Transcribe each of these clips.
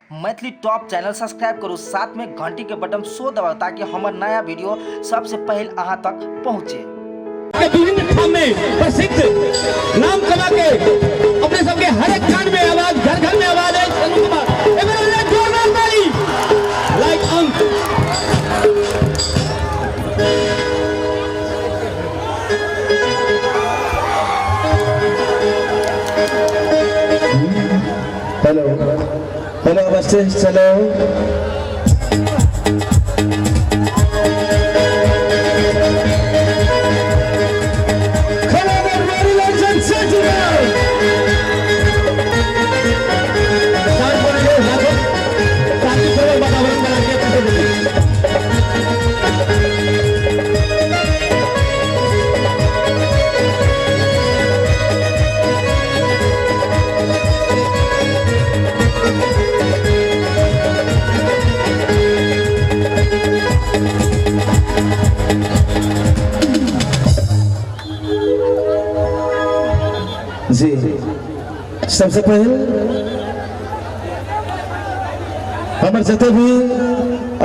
Maithili top channel subscribe करू, साथ में घंटी के बटन सो दबाउ ताकि हमर नया वीडियो सबसे पहले अहाँ तक पहुँचे। के विभिन्न ठाम में प्रसिद्ध नाम कमा के अपने सबके हर एक कान में आवाज, घर घर में आवाज है सनू कुमार। एक बार बोलिए जोरदार ताली। लाइक अंक। हेलो हेलो, नमस्ते, चलो वातावरण बना के जी सबसे पहले हमर जते भी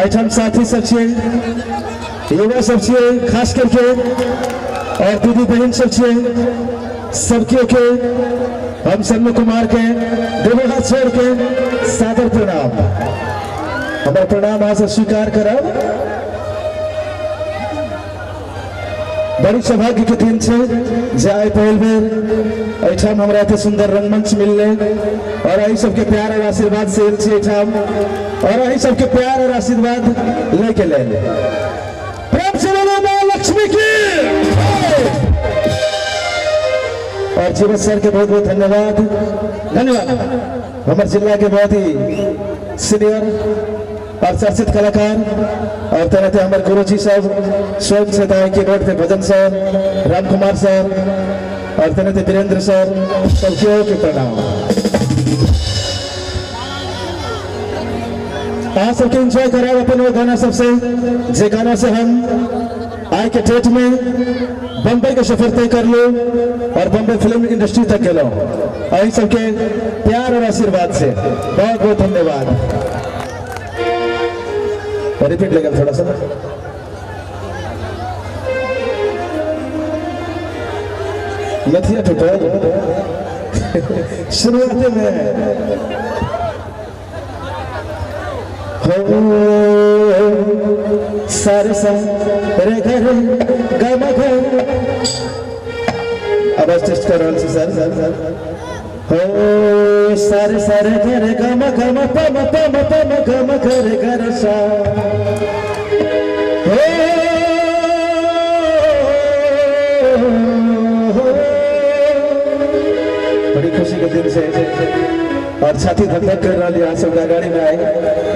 एहिठाम साथी सब छियै, युवा सब छियै, खास करके और दीदी बहन सब छियै, सबके के हम सन्नू कुमार के दोनों हाथ छोड़ के सादर प्रणाम। हमर प्रणाम अहाँ सब स्वीकार करब। बड़ी सौभाग्य के दिन छै जे आइ पहिल बेर एहिठाम हमरा एते सुंदर रंगमंच मिललै और एहि सबके प्यार और आशीर्वाद से आयल छी एहिठाम और एहि सबके प्यार और आशीर्वाद लै के लेल प्रेम से बोलो माँ लक्ष्मी की। और जीवन सर के बहुत बहुत धन्यवाद। धन्यवाद हमारे जिला के बहुत ही सीनियर और चर्चित कलाकार और तरह तरह हमारे गुरुजी साहब स्वयं से के रोड पे भजन सर, राम कुमार सर और तरह तरह वीरेंद्र सर, सबके के प्रणाम। अहाँ सबके एंजॉय कराब अपन वो गाना सबसे, जे गाना से हम आय के डेट में बम्बई के सफर तय कर लो और बम्बई फिल्म इंडस्ट्री तक गेलो। अही सबके प्यार और आशीर्वाद से बहुत बहुत धन्यवाद। रिपीट लेगा थोड़ा सा। नथिया टूटल शुरुआत में हो सारे सा रे ग रे ग म ग। आवाज टेस्ट कर रहल छी सर। हो सारे सारे ग रे ग म ग म प म प म प म ग म ग रे ग रे सा। हो बड़ी खुशी के दिन से और छाती धक धक कर रहा है सब गाड़ी में आए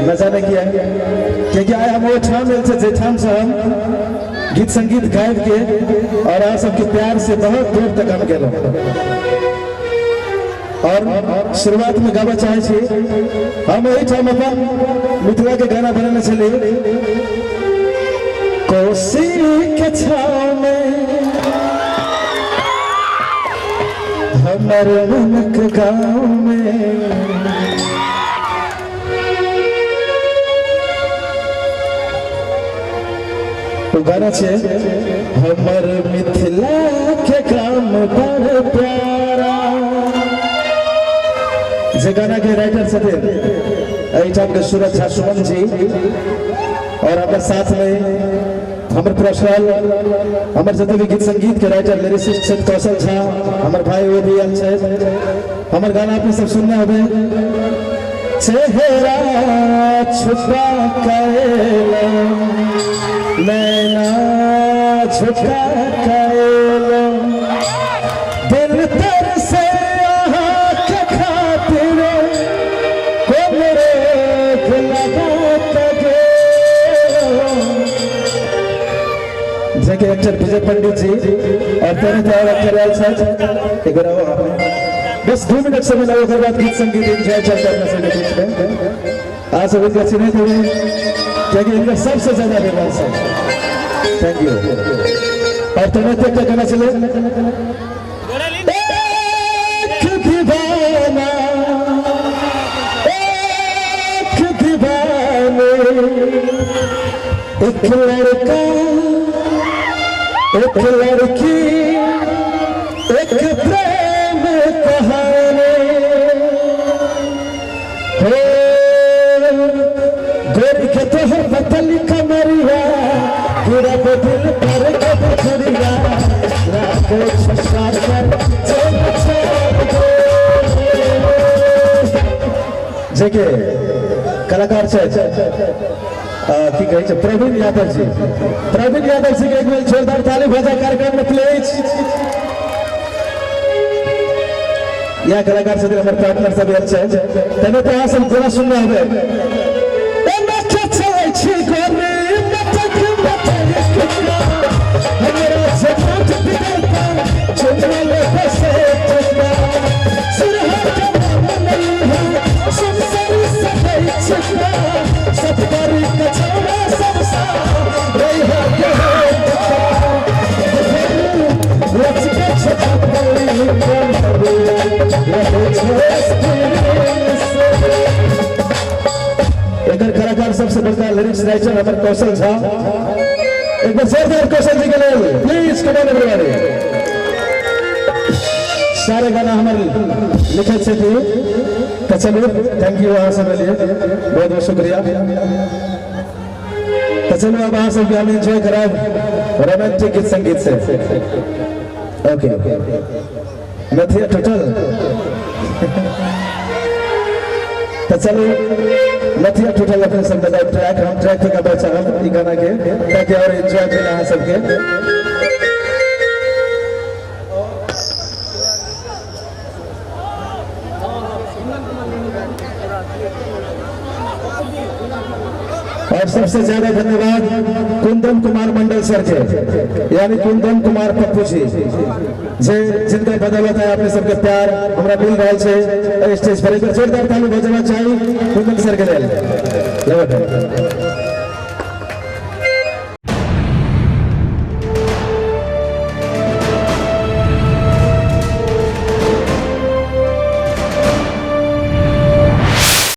न जाने किया क्योंकि आए हम वो ठाम से ठाम से हम गीत संगीत गायब के और आप सबके प्यार से बहुत दूर तक हम गए। और शुरुआत में गावा चाहे छी हम वही ठाम अपन मिथिला के गाना बनाने चले। कोसी के छाँव में हमर मनक गाँव में तो गाना छे हमर मिथिला के काम बड़ प्यारा। जे गाना के राइटर छथिन एहिठाम के सूरज झा सुमन जी और हमारे साथ में हमर पर्सनल हमर जते भी गीत संगीत के राइटर लिरिसिस्ट छथि कौशल झा, हमर भाई वो भी आयल छथि। हमर गाना अपने सब सुनने होबै। चेहरा छुपा के नैना झुका के दिल तर से अहाँ के खातिर कोन रोक लगा के। जेके एक्टर विजय पंडित जी और तरह तरह एक्टर आयल छथि। एक बार आओ आप बस 2 मिनट समय लगे, ओकर बाद गीत संगीत एंजॉय चलता अपना सबके बीच में। आज सब इनका चिन्हित हुए क्योंकि इनका सबसे ज्यादा अभिमान है। Thank you. और तुम्हें क्या कहना चले एक दीवाना एक लड़का एक लड़की एक प्रेम कहानी हो। गोरी के तोहर बतली कमरिया गिरब दिल पर कब छुरिया लागे छसा कर चल चल। जेके कलाकार छै की कहै छै प्रवीण यादव जी, प्रवीण यादव जी के एक बेर जोरदार ताली भऽ जाय कार्यक्रम में प्लीज। यह कलाकार छथिन हमर पार्टनर सब आयल छै, तमे तऽ अहाँ सब कोना सुनने हेबै। एकर कलाकार सबसे बड़का लिरिक्स राइटर हमर कौशल झा, एक बार जोरदार कौशल जी के लेल प्लीज कम ऑन एवरीबॉडी। सारे गाना हमर लिखल छथिन। तो चलू thank you अहाँ सब लिए बहुत बहुत शुक्रिया। तो चलू अब अहाँ सबके हम एंजॉय कराब रोमांटिक गीत संगीत से। ओके नथिया टोटल। तो चलू नथिया टूटल अपने सब लगाए ट्रैक, हम ट्रैक पे गाबै चाहब ई गाना के ताकि और एंजॉय भेल अहाँ सबके। और सबसे ज्यादा धन्यवाद कुंदन कुमार मंडल सर के, यानी कुंदन कुमार पप्पू जी, जे जिनका बदौलत है अपने सबके प्यार हमरा मिल रहा है स्टेज पर। एक जोरदार ताली बजाना चाहिए